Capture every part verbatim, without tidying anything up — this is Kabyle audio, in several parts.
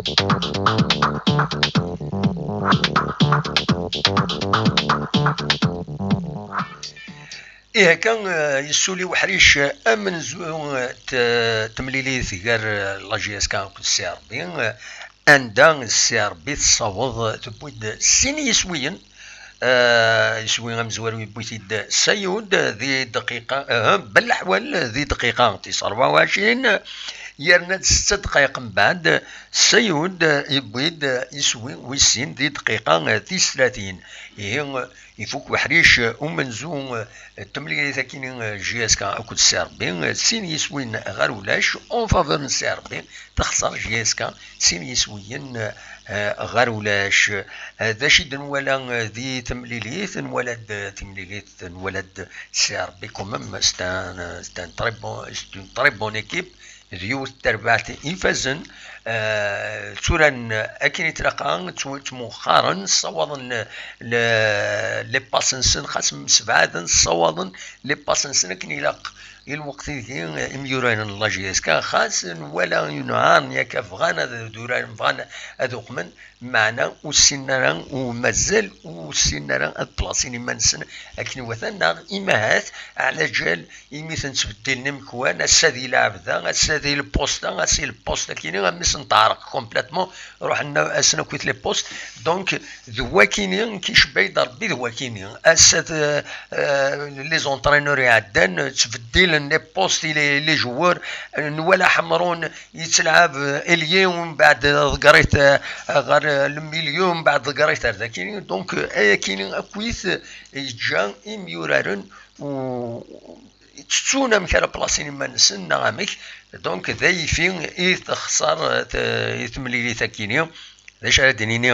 Ihi akka, eh, yessuli uḥric amenzu, eh, t-, temlilit gar, eh, la J S K akked C R B, eh, anda C R B tessaweḍ tewwi-d sin yiswiyen. Eh, iswi amezwaru yewwi-t-id Sayud di dqiqa, eh, Belleḥwal di dqiqa tis rebɛa u ɛecrin, yerna-d setta dqayeq mbeɛd Sayud yewwi-d iswi wis sin di dqiqa tis tlatin. Ihi, ifuk uḥric umenzu, eh, temlilit akini, eh, J S K akked C R B, eh, sin yiswin ɣer ulac, en faveur n C R B, texṣer J S K sin yiswiyen, eh, ɣer ulac. Eh, d acu i d-nwala, eh, di temlilit? Nwala-d, eh, timlilit, nwala-d C R B quand même, c'est un, c'est un très bon, c'est une très bonne équipe. D yiwet n terbaɛt ifazen, eh, tturan akken i tlaqen, ttw-, ttmuxxaren, ssawaḍen le-, les passes-nsen, xas msebɛaden, ssawaḍen les passes-nsen akken ilaq. I lweqt-agi, eh, imyuraren n la J S K, xas nwala yunɛaren yakka bɣan ad, ad uraren, bɣan ad uqmen, meɛna ur ssinen ara, u mazal ur ssinen ara ad plaṣin iman-nsen akken iwata, neɣ imahat ɛlaǧal imi ten-ttbeddilen imekwan, ass-a di lɛebda, ass-a di lpusta, ass-a di lpusta akini, am mi sen-teɛreq complètement, ruḥen asen akk i les postes. Donc, d wakini, kicba-yi-d Rebbi d wakini. Ass-a d, euh, les entraîneurs iɛeddan, ttbeddilen les postes, les, les joueurs, nwala Ḥemrun yettlɛab ailier, umbeɛd ḍegger-it, euh, ɣer, euh, le milieu, umbeɛd ḍegger-it ar dakini. Donc, euh, ayakini akkit yeǧǧa imyuraren u-, ttettun amek ara plaṣin iman-nsen neɣ amek. Donc, d ayfi i texṣer, euh, t-, i temlilit akini. D acu ara d-nini?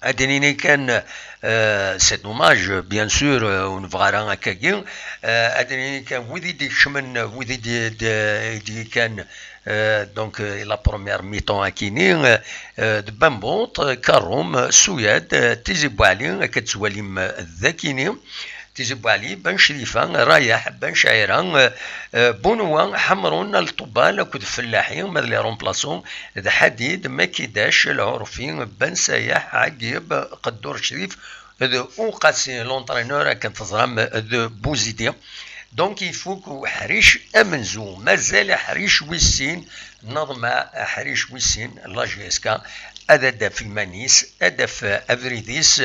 Ad d-nini kan, euh, c'est dommage, bien sûr, euh, ur nebɣi ara akkagi. Euh, ad d-nini kan wid i d-ikecmen, wid i d-, d-, i d-yekkan, euh, donc, euh, la première mi-temps akini, euh, euh, d Bambout, euh, Karum, euh, Souyad, euh, Tizi Bouali, akka d-tettwalim, euh, d akini. Tizi Bouali, Ben Crifa, Rayaḥ, Ben Caɛira, euh, euh, Bunwa, Ḥemrun, Al Ṭubbal akked Fellaḥi, ma d les remplaçants, d Ḥadid, Makidac, Lɛurfi, Ben Sayaḥ, Ɛagib, Qeddur Crif, d Uqasi, l'entraîneur, akken teẓram, d Bouzidi. Donc, ifuk uḥric amenzu, mazal aḥric wis sin, neḍmeɛ aḥric wis sin, la J S K ad d-taf iman-is, ad d-taf abrid-is.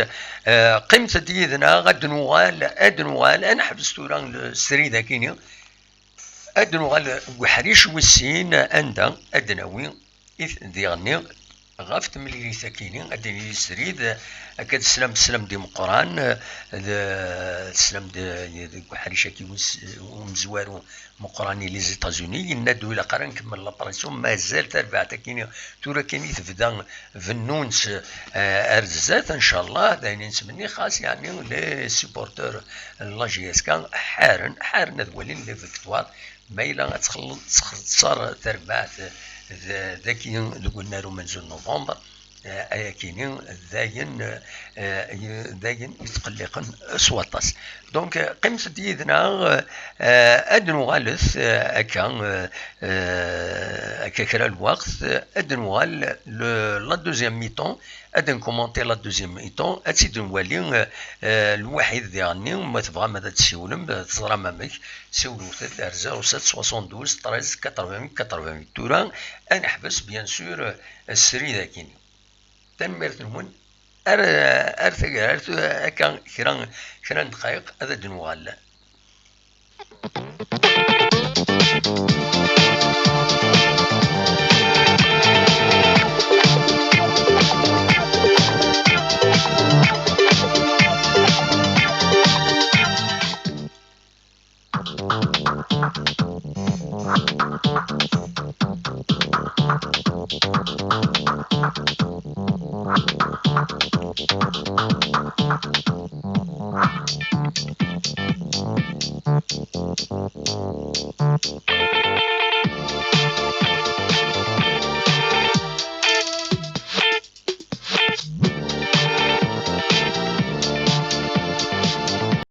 Eh, qqimet-d yid-neɣ, ad d-nuɣal, ad d-nuɣal, ad neḥbes tura le srid akini, ad d-nuɣal deg uḥric wis sin, anda ad d-nawi i t-, diɣenni ɣef temlilit akini, ad d-nili srid, akka d teslam, teslam d imeqqran, d teslam d, deg uḥric-agi wis, umezwaru meqqran i les États-Unis, yenna-d ur ilaq ara nkemmel la pression, mazal tarbaɛt akini, tura kan i tebda, bennun-tt, eh, ar zdat, ncallah, d ayen i nettmenni, xas, yeɛni, les supporters n la J S K ḥaren, ḥaren ad walin les victoires, ma yella ad txell-, txeṣṣer terbaɛt d, dagi deg unnar umenzu n novembre, eh, ayakini d ayen, eh, d ayen yetqelliqen s waṭas. Donc, eh, qqimet-d yid-neɣ, eh, ad nuɣalet, eh, akka, eh, eh, akka kra lweqt, eh, ad nuɣal le, la deuxième mi-temps, ad nkumanti la deuxième mi-temps, ad tt-id-nwali, eh, eh, lwaḥid diɣenni, ma tebɣam ad d-tsiwlem, eh, teẓram amek, siwlet-d ar zéro sept soixante-douze treize quatre-vingt-huit quatre-vingt-huit. Tura, ad neḥbes, bien sûr, eh, srid akini. Tanemmirt-nwen. Ar, ar taggara, ar tu-, akka kra, kra n ddqayeq ad d-nuɣal.